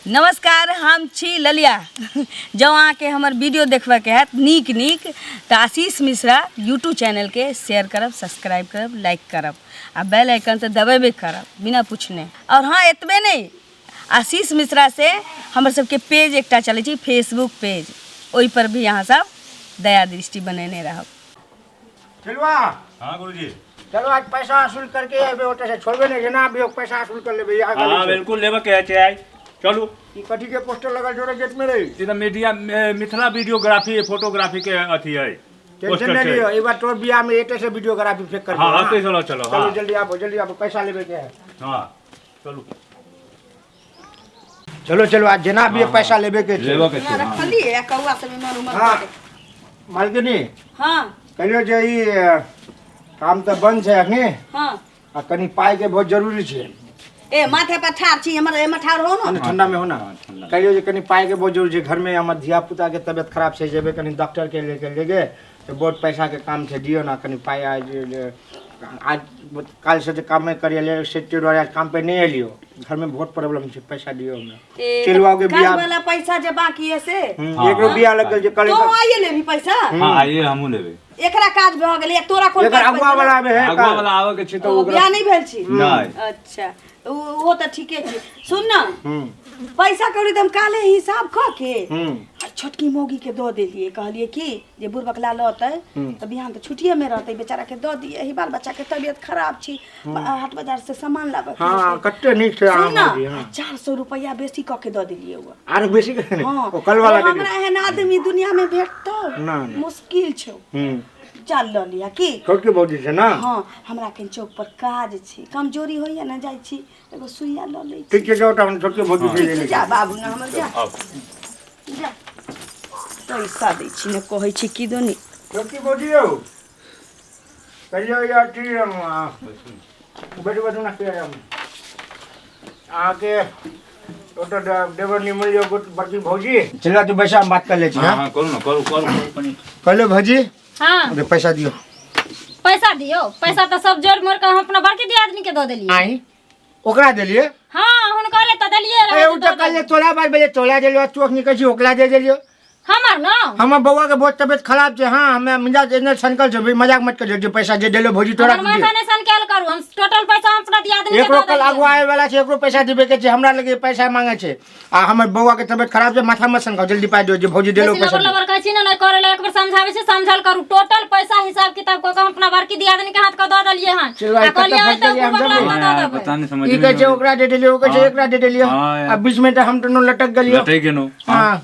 नमस्कार, हम छी ललिया। जँ अहाँके हमर वीडियो देखबऽके हैत नीक नीक तऽ आशीष मिश्रा यूट्यूब चैनलके शेयर करब, सब्सक्राइब करब, लाइक करब आ बेल आइकन तऽ दबेबे करब बिना पूछने। आओर हँ, एतबे नहि, आशीष मिश्रा से हमर सबके पेज एकटा चलै छै फेसबुक पेज, ओहिपर भी अहाँ सब दया दृष्टि बनेने रहब। चलवा। हाँ गुरुजी। चलो आज पैसा वसूल करके अबे ओतऽ से छोड़बे नहीं ना, अभी पैसा वसूल कर लेबे यहाँ। हाँ बिल्कुल लेबे के छै आइ, चलू। ई कथी के पोस्टर लगल छोड़े गेट में रही? ई तऽ मीडिया मिथिला वीडियोग्राफी फोटोग्राफी के अथी है। टेंशन पोस्टर नहीं छै। लियो, एक बार तोर बियाह में एते से वीडियोग्राफी फेक कर। हाँ, ओतै चलो, चलो, चलो। हाँ। जल्दी आबो, जल्दी आबो, पैसा लेबे के है। हाँ चलू। चलो चलो, आज जेना भी हाँ, पैसा हाँ। लेबे के छै। लेबे के छै, हाँ। रखलियै कौआ सब इमहर उमहर। हाँ मालकिनी। हाँ। कहियो जे ई काम तऽ बंद छै अखनी। हाँ। आ कनि पाइ के बहुत जरूरी छै। ए माथे पर ठाढ़ छी हमर, एमे ठाढ़ हो ना। ठंडा में हो ना। हाँ, ठंडा। कहियो जे कनि पाइ के बहुत जरूरी छै, घर में हमर धिया पुता के तबियत खराब छै, जेबै कनि डॉक्टर के लेके लेगे तऽ बहुत पैसा के काम छै, दियौ ना कनि पाइ। आज आज काल्हि से जे काम नहि करियै ले से ताहि दुआरे आज काम पे नहि एलियो, घर में बहुत प्रॉब्लम छै, पैसा दियौ हमरा। ए, चलू आगे। काज बियाह वाला पैसा जे बाकी है से। एकरो बियाह लगल जे कल। तो आइए लेबी पैसा। हाँ आइए, हमहूँ लेबै। एकरा काज भऽ गेलै, तोरा कोन एकर काज अगुआ पड़ि वाला आबे है। अगुआ वाला आबे के छै तऽ गेलै? ओ, ओकरा बियाह नहि भेल छी? नहि। अच्छा, ओहो तऽ ठीके छै। सुन ना, पैसा कौड़ी तऽ हम काले हिसाब कऽ के आ छोटकी मौगी के दऽ देलियै। कहलियै कि जे बुढ़बक लाल रहतै तऽ बिहान तऽ छुट्टिए में रहतै, बेचारा के दऽ दियै, एहि बाल बच्चा के तबियत खराब छै, हाट बाजार से सामान लाबऽ के हाँ छै। कते नीक छै सुन अहाँ ना, मौगी, हाँ। 400 रुपैआ बेसी कऽ के दऽ देलियै ओ। आर बेसी के हाँ। ओ कल वाला ए, के हमरा एहन आदमी दुनिया में भेटतौ? ना, ना। मुश्किल छौ। चल लऽ लिअ की। छोटकी भौजी छै ना। हाँ, हमरा कनि चौक पर काज छै, कमजोरी होइए ने, जाइ छी एगो सुइया लऽ लै छी। ठीक छै, जाउ तऽ हम छोटकी भौजी से ठीक ले छै, लै जा बाबू ना हमर, जा। आउ। जा, पैसा दै छी ने, कहै छी की दोनी। छोटकी भौजी यौ, कहियो या अथी बैठू बैठू ना। के अहाँके ओतऽ देवर नहीं मिल जाओ बड़की भौजी। चलो तू बैसा, हम बात कर ले छी। हाँ हाँ हाँ, करू ना, करू करू करू कनी। कहलो भौजी। हाँ। अरे पैसा दियो। पैसा दियो? पैसा तऽ सब जोड़ मोड़ के हम अपना बड़की दियादनी के दऽ देलियै। आई ओकरा देलिए? हाँ, हुनकरे तऽ देलियै अरे रहै। उ तऽ कहलिए तोला बार बजे तोला देलियो, तू अखनी कहै छी ओकरा दे देलियो। हमर ना हमर बौआ के बहुत तबियत खराब छै। हाँ, हमे मिजाज एने सनकल छै, मजाक मत करियो, जे पैसा जे देलो भौजी तोरा हमर माथा नहि सनकायल करू, हम टोटल पैसा हम अपना दियादनी के एकरो दऽ कल देलियै। अगुआ आवे वाला छै, एकरो पैसा देबे के छै, हमरा लगे पैसा मांगे छै आ हमर बौआ के तबियत खराब छै। माथा मत सनकाओ, जल्दी पाइ दियो जे भौजी देलो बेसी पैसा लबर दियो। लबर कहै छी ने, नहि करै लए एक बेर समझाबै छी, समझल करू। टोटल पैसा हिसाब किताब कऽ के हम अपना बड़की दियादनी के हाथ के दऽ देलियै हन। चलू, आइ आ कहलियै कतऽ फँसि तऽ गेलियै हम बुढ़बा सब? के हाँ दऽ यार, देबै। पता नहीं समझ ई कहै छै ओकरा दे देलियो, ओ कहै छै हाँ। एकरा दे देलियो। हाँ यार। आ बीच में तऽ हम दुनू लटक गेलियो। लटकि गेलहुँ। हाँ,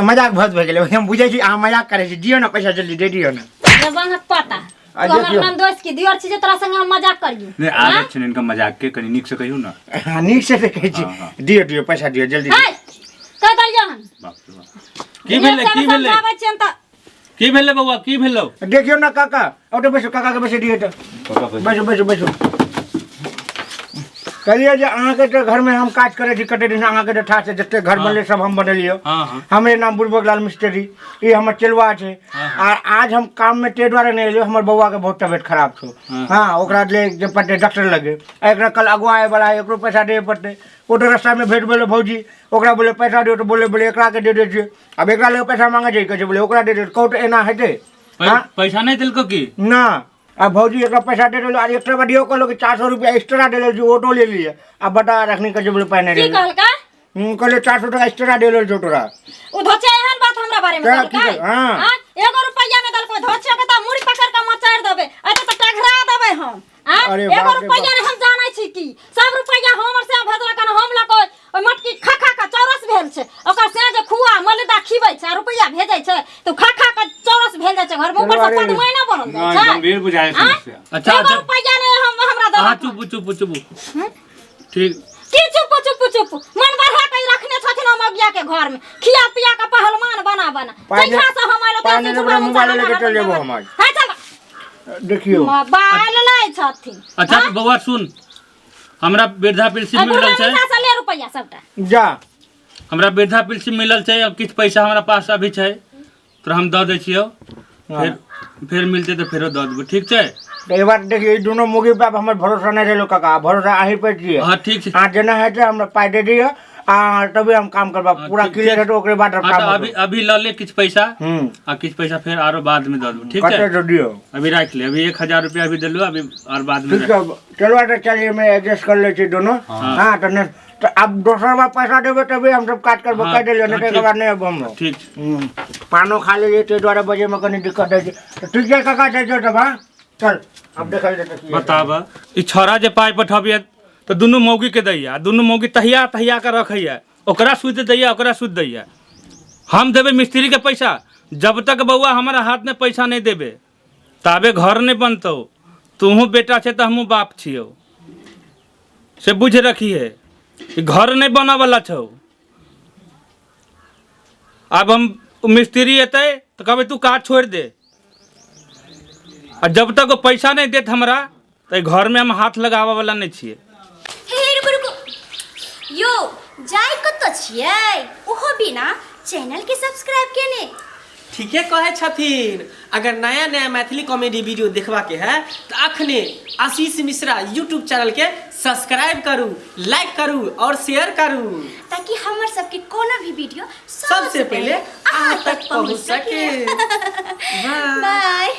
मजाक बहुत भऽ गेलै, हम बुझै छी अहाँ मजाक करै छी। दियौ ने पैसा, जल्दी दे दियौ ने। जबान पता आ तू हमर देखियौ। नाम दोस्त की दियर छी जे तोरा संगे हम मजाक करियो? नहि, आदत छै ने इनका मजाक के, कनि नीक से कहियौ ने। हाँ, नीक से तऽ कहै छी। हाँ, हाँ। दियौ दियौ पैसा दियौ जल्दी। है कह देलियो हन। बाप रे बाप, की भेलै? की भेलै? समझाबै छियन तऽ। की भेलै बौआ, की भेलौ? देखियौ ने काका, ओतऽ बैसू, काका के बैसे दियौ तऽ। काका बैसू। बैसू बैसू बैसू। कहलियै जे अहाँके तऽ घरमे हम काज करै छी कते दिन, अहाँके तऽ ठाठ से जते घर बनलै सब हम बनेलियै। हाँ, हाँ। हमरे नाम बुड़बक लाल मिस्त्री, ई हमर चेलुआ छै। आ आज हम काममे ताहि दुआरे नहि एलियै, हमर बौआके बहुत तबियत खराब छौ। हाँ, ओकरा ले जे पड़तै डॉक्टर लगे, आ एकरा कल अगुआ आबै वला है, एकरो पैसा देबे पड़तै। ओ तऽ रास्तामे भेट भेलै भौजी, ओकरा बोले पैसा दियौ तऽ बोले बोले एकरा के दे दै छियै। आब एकरा लगे पैसा मांगे छै, कहै छै बोले ओकरा दे दे, कहू तऽ एना हेतै? हाँ? पैसा नहि देलको की? ना, आ भौजी एकरा पैसा दे देलौ, आ एक्स्ट्रा बढ़ियो कहलो कि 400 रुपया एक्स्ट्रा दे देलौ, ऑटो ले लिए। आ बता, रखनी कहै छै बोले पाइ नहि की देलौ। कहलकै? कहले 400 टका एक्स्ट्रा दे देलौ तोरा। ओ धोचे एहन बात हमरा बारे में क्या की कहलकै? हाँ। हाँ? एगो रुपैया नहि देलकै धोचे के तऽ मुड़ी पकड़ के मचारि देबै, एते तऽ टघरा देबै हम। हाँ? अरे एगो बाप रे रुपैया बाप। नहि, हम जानै छी की सब रुपैया हमर से भेजलक हन, हम लऽ कऽ ओहि मटकी खा खा कऽ चौरस भेल छै ओकर से, जे खुआ मलिदा खिबै छै आ रुपैया भेजै छै तऽ खा खा कऽ चौरस भेल जाइ छै घर में, ऊपर से अरे। पदमैना बनल जाइ नहि, छै। गंभीर बुझाइ हाँ? समस्या। अच्छा, एगो अच्छा। रुपैया नहि हम हमरा अहाँ देलक। चुप चुप चुप, ठीक। की चुप चुप चुप? मन बढ़ा के रखने छथिन हम अगिया के घर में, खिया पिया के पहलवान बना बना। पाइ जहिया से हम आइलो पाइ नहि लेबै, मोबाइल लेके चलि जेबो हम आज। है चल। देखियौ। मोबाइल लै छथिन। अच्छा बौआ सुन, हमरा वृद्धा पेंशन आ मिलल बुढ़वा छै। मिर्जा से ले रुपैया सबटा। जा। हमरा वृद्धा पेंशन मिलल छै, अब किछु पैसा हमरा पास अभी छै तोरा हम दऽ दै छियौ, फेर फेर मिलतै तऽ फेरो दऽ देबै, ठीक छै? तऽ ई बात देखियौ, ई दुनू मुगी पे आब हमर भरोसा नहि रहलो काका, भरोसा अहीं पे छियै। हाँ ठीक छै। अहाँ जेना हेतै हमरा पाइ दे दिअ। आ तबे हम काम करबा। हाँ, पूरा ठीक क्लियर छै। हेतौ ओकरे बाद हम हाँ काम तऽ अभी हेतौ। अभी लऽ ले किछु पैसा हम्म। आ किछु पैसा फेर आरो बाद में दऽ देबो, ठीक कते छै? तो दियौ। अभी राखि ले, अभी 1000 रुपया अभी देलू, अभी और बाद में। ठीक छै, चलवा तऽ चलिए में एडजस्ट कर लै छी दोनों। हाँ तऽ नहि तऽ आब दोसर बार पैसा देबै तबे हम सब काज करबै। हाँ, कहि देलियै नहि हाँ, तऽ एकर ठीक। बाद नहि अयबो हम। ठीक छै। पानो खा लेलियै, ताहि दुआरे बजैमे कनि दिक्कत होइ छै। तऽ ठीक छै काका, जाइ छियौ तब। हाँ चल, आब देखल जेतै की हेतै। बताब, ई छौड़ा जे पाइ पठबियै तऽ दुनू मौगी के दैया, दुनू मौगी तहिया तहिया के रखैया, ओकरा सूद दैया, ओकरा सूद दैया। हम देबै मिस्त्री के पैसा, जब तक बौआ हमारा हाथ में पैसा नहीं देबे ताबे घर नहीं बनतौ। तूहू बेटा छै तऽ हमहूँ बाप छियौ, से बुझ रखिहे, ई घर नहीं बनऽ वाला छौ। आब हम मिस्त्री एतै तऽ कहबै तू काज छोड़ि दे, आ जब तक ओ पैसा नहीं देत हमरा तऽ घरमे हम हाथ लगाबऽ वाला नहि छियै। हे रुकू रुकू यौ, जाय कतऽ छियै ओहो बिना चैनल के सब्सक्राइब केने? ठीके कहै छथिन। अगर नया नया मैथिली कॉमेडी वीडियो देखबाके है तऽ अखने आशीष मिश्रा यूट्यूब चैनल के सब्सक्राइब करू, लाइक करू और शेयर करू, ताकि हमर सबके कोनो भी वीडियो सबसे पहले अहाँ तक पहुँच सके। बाय। बाय।